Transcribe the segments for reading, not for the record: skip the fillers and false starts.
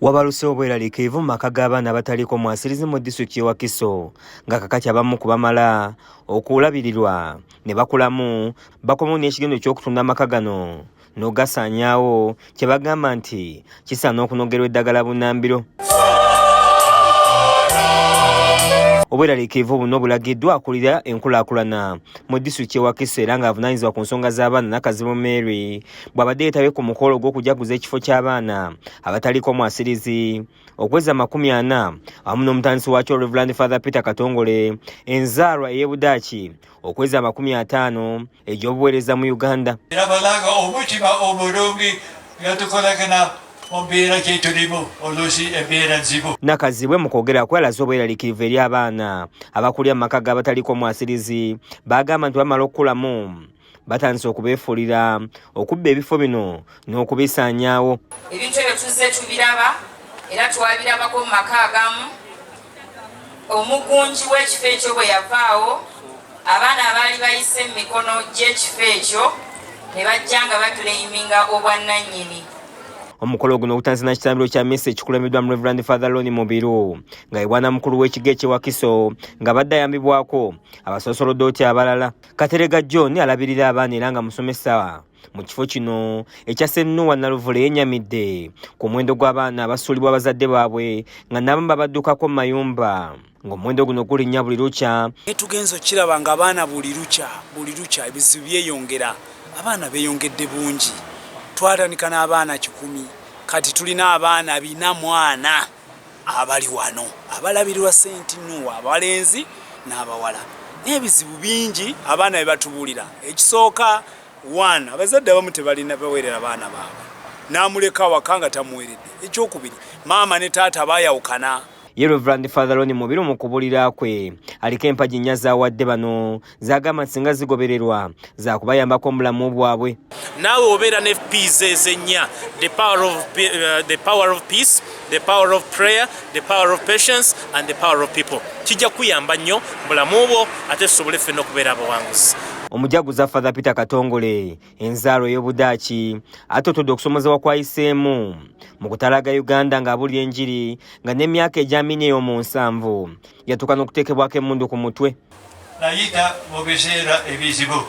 Wabaluseewo obweraliikirivu mu maka g'abaana abataliiko mwasirizi mu disitulikiti y'e Wakiso nga kakati abamu ku bamala okulabirirwa ne bakulamu bakomawo n'ekigendo ky'okutunda amaka gano n'ogasaanyaawo kye bagamba nti kisaana okunogerwa eddagala bunnambiro. Obweraliikirivu buno bulagiddwa akulira enkulaakulana mu disitulikiti y'e Wakiso era ng'avunaanyizibwa ku nsonga z'abaana Nakazibu Mary bw'abadde yeetabye ku mukolo ogw'okujaguza ekifo ky'abaana abataliko mwasirizi okweza 40 awamu n'omutandisi waakyo Reverend Father Peter Katongole enzaalwa ey'e Budaaki okweza 50 egy'obuweereza mu Uganda. Era balanga omutima omulungi nga tukolagana mu mbeera gye tulimu, oluusi embeera nzibu. Nakazibwe mu kwogera kwe alaze obweraliikirivu eri abaana abakulira mu maka g'abataliko mwasirizi baagamba nti bamala okukulamu batandise okubeefuulira okubba ebifo bino n'okubisaanyaawo. Ebintu ebyo tuzze tubiraba era twabirabako mu maka agamu. Omugunji w'ekifo ekyo bwe yavaawo, abaana abaali bayise mu mikono gy'ekifo ekyo ne bajja nga bakileyiminga obwannannyini. Omukolo guno ogutandise na kitambiro kya missa ekikulembeddwa mu Reverend Father Loni Mubiru nga ye bwanamukulu w'ekigo eky'e Wakiso ng'abadde ayambibwako abasosolodooti abalala. Katerega John alabirira abaana era nga musomesa mu kifo kino ekya Ssennuwa Naluvule yennyamidde ku muwendo gw'abaana abasuulibwa bazadde baabwe nga n'abamu babaddukako mu mayumba ng'omuwendo guno gulinnya buli lukya. Tugenze okukiraba ng'abaana buli lukya buli lukya ebizibu byeyongera, abaana beeyongedde bungi. Twatandika n'abaana 100, kati tulina abaana 440 abali wano abalabirirwa St. Noah, abalenzi n'abawala. N'ebizibu bingi abaana bye batubuulira. Ekisooka, 1, abazadde abamu tebalina baweerera baana baabwe, n'amuleka awaka nga tamuweeredde. Ekyokubiri, maama ne taata baayawukana. Ye Reverend Father Ronnie Mubiru mu kubuulira kwe aliko empagi nnya z'awadde bano z'agamba nti singa zigobererwa zaakubayambako mu bulamu bwabwe. Naawe obeera ne P's ezennya, the power of peace, the power of prayer, the power of patience and the power of people. Kijja kuyamba nnyo mu bulamu bwo ate tusobole ffenna okubeera abawanguzi. Omujaguza Father Peter Katongole enzaalo ey'Obudaaki atotodde okusomozebwa kwayiseemu mu kutalaga Uganda ng'abuulira enjiri nga n'emyaka egy'amini eyo mu 70 yatuuka n'okuteekebwako emmundu ku mutwe. Nayita mu biseera ebizibu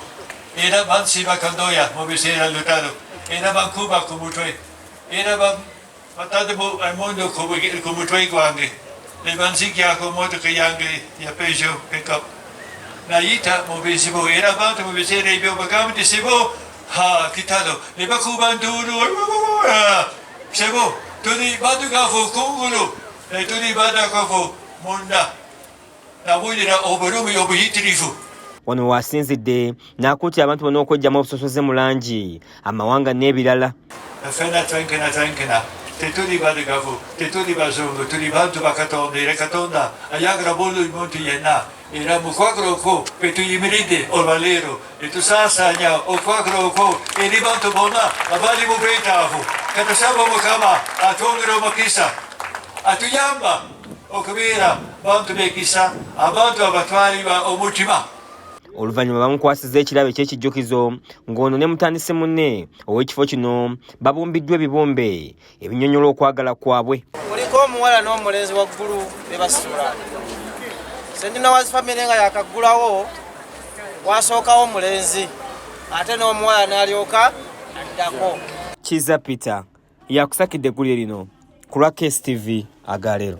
era bansiba kandoya mu biseera lutalo era bankuba ku mutwe era bataddemu emmundu ku mutwe gwange ne banzigyako mmotoka yange ya Peugeot pickup. Nayita mu bizibu era abantu mu biseera ebyo bagamba nti sebo ha kitalo ne bakuba nduulu sebo tuli baddugavu kungulu ne tuli baddugavu munda. Nawulira obulumi obuyitirivu. Wano w'asinzidde n'akuutira abantu bonna okweggyamu obusosoze mu langi, amawanga n'ebirala. Ffenna twenkana twenkana, tetuli baddugavu, tetuli bazungu, tuli bantu ba Katonda era Katonda ayagala buli muntu yenna era mu kwagala okwo kwe tuyimiridde olwaleero ne tusaasaanya okwagala okwo eri bantu bonna abali mu bwetaavu. Katusaba Mukama atwongere omukisa, atuyamba okubeera bantu b'ekisa, abantu abatwalibwa omutima. Oluvannyuma bamukwasizza ekirabo eky'ekijjukizo ng'ono ne mutandisi munne ow'ekifo kino babumbiddwa ebibumbe ebinyonnyola okwagala kwabwe. Kuliko omuwala n'omulenzi waggulu be basula. St. Noah's family nga yakaggulawo wasookawo omulenzi ate n'omuwala n'alyoka addako. Kiza Peter yakusakidde eggulire lino ku lwa KSTV agaleero.